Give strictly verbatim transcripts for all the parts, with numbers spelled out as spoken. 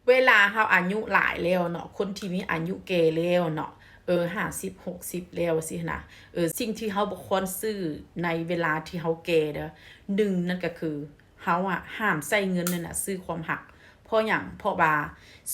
เวลาเฮาอายุหลายแล้วเนาะ คนที่มีอายุแก่แล้วเนาะ เออ ห้าสิบ หกสิบ แล้วสินะ เออ สิ่งที่เฮาบ่ควรซื้อในเวลาที่เฮาแก่เด้อ หนึ่ง นั่นก็คือ เฮาอะห้ามใช้เงินนั่นน่ะซื้อความฮัก เพราะหยัง เพราะว่า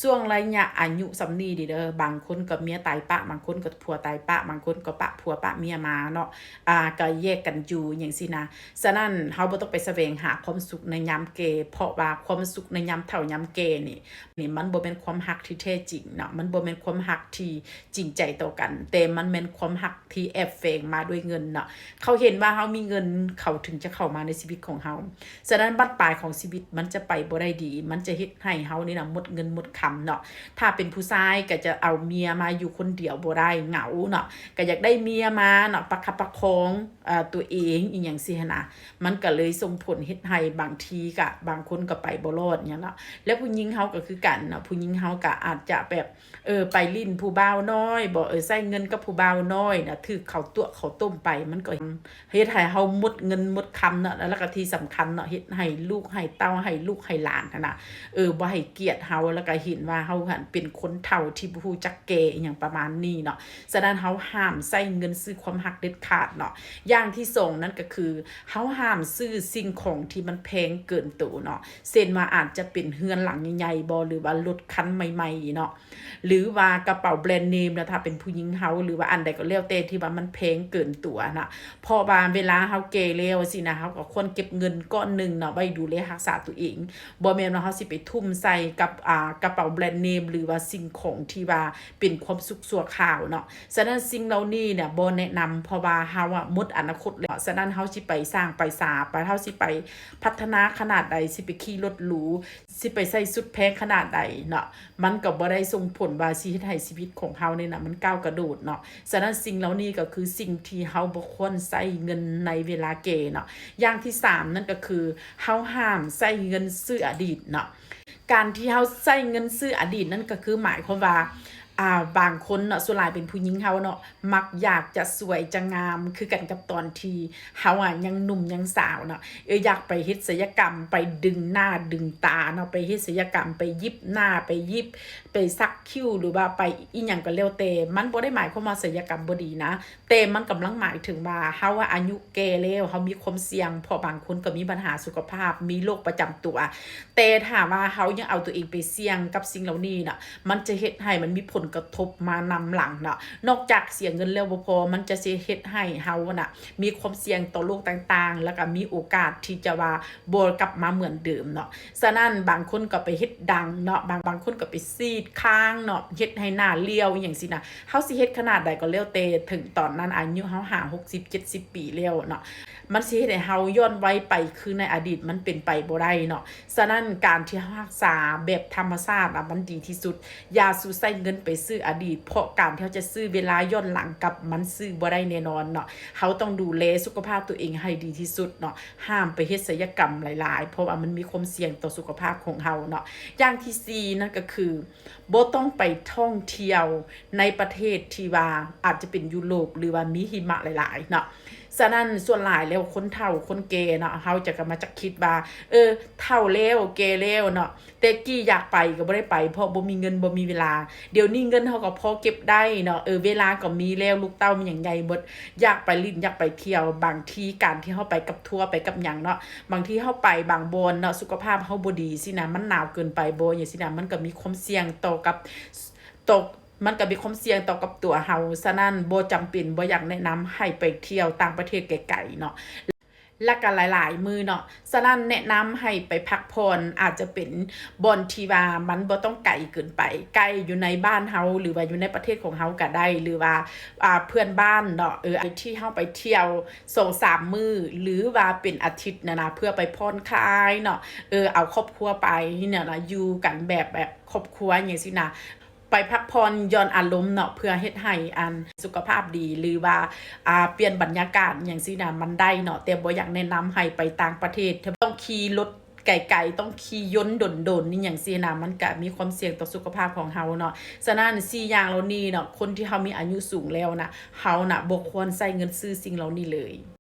ช่วงระยะอายุส่ำนี้นี่เด้อ บางคนก็เมียตายปะ บางคนก็ผัวตายปะ บางคนก็ปะผัวปะเมียมาเนาะ อ่า ก็แยกกันอยู่หยังซี้นะ ฉะนั้นเฮาบ่ต้องไปแสวงหาความสุขในยามแก่ เพราะว่าความสุขในยามเฒ่ายามแก่นี่ นี่มันบ่แม่นความฮักที่แท้จริงเนาะ มันบ่แม่นความฮักที่จริงใจต่อกัน แต่มันแม่นความฮักที่แอบแฝงมาด้วยเงินเนาะ เขาเห็นว่าเฮามีเงิน เขาถึงจะเข้ามาในชีวิตของเฮา ฉะนั้นบั้นปลายของชีวิตมันจะไปบ่ได้ดี มันจะเฮ็ดให้เฮานี่นะหมดเงินหมดคำเนาะ ถ้าเป็นผู้ชายก็จะเอาเมียมาอยู่คนเดียวบ่ได้ เหงาเนาะ ก็อยากได้เมียมาเนาะ ประคับประคอง อ่า ตัวเอง อีหยังซี้หั้นนะ มันก็เลยส่งผลเฮ็ดให้บางทีก็ บางคนก็ไปบ่รอดหยังเนาะ แล้วผู้หญิงเฮาก็คือกันเนาะ ผู้หญิงเฮาก็อาจจะแบบ เออ ไปลิ้นผู้บ่าวน้อย บ่ เออ ใช้เงินกับผู้บ่าวน้อยน่ะ ถืกเขาตั๋วเขาต้มไป มันก็เฮ็ดให้เฮาหมดเงินหมดคำเนาะ แล้วก็ที่สำคัญเนาะ เฮ็ดให้ลูกให้เต้า ให้ลูกให้หลานหั้นนะ เออ บ่ให้เกียรติเฮา แล้วก็เห็นว่าเฮาหั้นเป็นคนเฒ่าที่บ่ฮู้จักแก่ อีหยังประมาณนี้เนาะ ฉะนั้นเฮาห้ามใช้เงินซื้อความฮักเด็ดขาดเนาะ อย่างที่สองนั่นก็คือ เฮาห้ามซื้อสิ่งของที่มันแพงเกินโตเนาะ เช่นว่าอาจจะเป็นเฮือนหลังใหญ่ๆ บ่ หรือว่ารถคันใหม่ๆ เนาะ หรือว่ากระเป๋าแบรนด์เนมนะ ถ้าเป็นผู้หญิงเฮา หรือว่าอันใดก็แล้วแต่ที่ว่ามันแพงเกินตัวนะ เพราะว่าเวลาเฮาแก่แล้วสินะ เฮาก็ควรเก็บเงินก้อนหนึ่งเนาะ ไว้ดูแลรักษาตัวเอง บ่แม่นว่าเฮาสิไปทุ่มใส่กับ อ่า กระเป๋าแบรนด์เนม หรือว่าสิ่งของที่ว่าเป็นความสุขชั่วคราวเนาะ ฉะนั้นสิ่งเหล่านี้เนี่ยบ่แนะนำ เพราะว่าเฮาอะหมดอนาคตแล้ว ฉะนั้นเฮาสิไปสร้างไปสา ไป เฮาสิไปพัฒนาขนาดใด สิไปขี่รถหรู สิไปใส่ชุดแพงขนาดใดเนาะ มันก็บ่ได้ส่งผลว่าสิเฮ็ดให้ชีวิตของเฮานี่นะมันก้าวกระโดดเนาะ ฉะนั้นสิ่งเหล่านี้ก็คือสิ่งที่เฮาบ่ควรใช้เงินในเวลาแก่เนาะ อย่างที่สามนั่นก็คือ เฮาห้ามใช้เงินซื้ออดีตเนาะ การที่เฮาใช้เงินซื้ออดีตนั่นก็คือหมายความว่า อ่า บางคนเนาะ ส่วนหลายเป็นผู้หญิงเฮาเนาะ มักอยากจะสวยจะงามคือกันกับตอนที่เฮาอะยังหนุ่มยังสาวเนาะ เออ อยากไปเฮ็ดศัลยกรรม ไปดึงหน้าดึงตาเนาะ ไปเฮ็ดศัลยกรรม ไปหยิบหน้า ไปหยิบ ไปสักคิ้ว หรือว่าไปอีหยังก็แล้วแต่ มันบ่ได้หมายความว่าศัลยกรรมบ่ดีนะ แต่มันกำลังหมายถึงว่าเฮาอะอายุแก่แล้ว เฮามีความเสี่ยง เพราะบางคนก็มีปัญหาสุขภาพ มีโรคประจำตัว แต่ถ้าว่าเฮายังเอาตัวเองไปเสี่ยงกับสิ่งเหล่านี้น่ะ มันจะเฮ็ดให้มันมีผลกระทบมานำหลังเนาะ นอกจากเสียเงินแล้วบ่พอ มันจะสิเฮ็ดให้เฮาน่ะ มีความเสี่ยงต่อโรคต่างๆ แล้วก็มีโอกาสที่จะว่าบ่กลับมาเหมือนเดิมเนาะ ฉะนั้นบางคนก็ไปเฮ็ดดังเนาะ บาง บางคนก็ไปซีดคางเนาะ เฮ็ดให้หน้าเรียวอีหยังซี้นะ เฮาสิเฮ็ดขนาดใดก็แล้วแต่ ถึงตอนนั้นอายุเฮาห้า หกสิบ เจ็ดสิบ ปีแล้วเนาะ มันสิเฮ็ดให้เฮาย้อนวัยไปคือในอดีตมันเป็นไปบ่ได้เนาะ ฉะนั้นการที่เฮารักษาแบบธรรมชาติอะมันดีที่สุด อย่าสู่ใช้เงินไปซื้ออดีต เพราะการที่เฮาจะซื้อเวลาย้อนหลังกลับ มันซื้อบ่ได้แน่นอนเนาะ เฮาต้องดูแลสุขภาพตัวเองให้ดีที่สุดเนาะ ห้ามไปเฮ็ดศัลยกรรมหลายๆ เพราะว่ามันมีความเสี่ยงต่อสุขภาพของเฮาเนาะ อย่างที่สี่นั่นก็คือ บ่ต้องไปท่องเที่ยวในประเทศที่ว่าอาจจะเป็นยุโรป หรือว่ามีหิมะหลายๆ เนาะ ฉะนั้นส่วนหลายแล้วคนเฒ่าคนแก่เนาะ เฮาจะก็มาจักคิดว่า เออ เฒ่าแล้วแก่แล้วเนาะ แต่กี้อยากไปก็บ่ได้ไป เพราะบ่มีเงินบ่มีเวลา เดี๋ยวนี้เงินเฮาก็พอเก็บได้เนาะ เออ เวลาก็มีแล้ว ลูกเต้ามีหยังใหญ่เบิด อยากไปลิ้นอยากไปเที่ยว บางทีการที่เฮาไปกับทัวร์ไปกับหยังเนาะ บางทีเฮาไปบางบ่อนเนาะ สุขภาพเฮาบ่ดีซี้นะ มันหนาวเกินไปบ่ หยังซี้นะ มันก็มีความเสี่ยงต่อกับ ต่อ มันก็มีความเสี่ยงต่อกับตัวเฮา ฉะนั้นบ่จำเป็น บ่อยากแนะนำให้ไปเที่ยวต่างประเทศไกลๆ เนาะ และก็หลายๆ มื้อเนาะ ฉะนั้นแนะนำให้ไปพักผ่อน อาจจะเป็นบ่อนที่ว่ามันบ่ต้องไกลเกินไป ใกล้อยู่ในบ้านเฮา หรือว่าอยู่ในประเทศของเฮาก็ได้ หรือว่า อ่า เพื่อนบ้านเนาะ เออ ที่เฮาไปเที่ยวสองสามมื้อ หรือว่าเป็นอาทิตย์นะนะ เพื่อไปผ่อนคลายเนาะ เออ เอาครอบครัวไปเนี่ยนะ อยู่กันแบบ แบบครอบครัวหยังซี้นะ ไปพักผ่อนหย่อนอารมณ์เนาะ เพื่อเฮ็ดให้อันสุขภาพดี หรือว่า อ่า เปลี่ยนบรรยากาศหยังซี้นะ มันได้เนาะ แต่บ่อยากแนะนำให้ไปต่างประเทศ ต้องขี่รถไกลๆ ต้องขี่ยนต์โดนๆ นี่หยังซี้นะ มันก็มีความเสี่ยงต่อสุขภาพของเฮาเนาะ ฉะนั้นสี่อย่างเหล่านี้เนาะ คนที่เฮามีอายุสูงแล้วนะ เฮานะบ่ควรใช้เงินซื้อสิ่งเหล่านี้เลย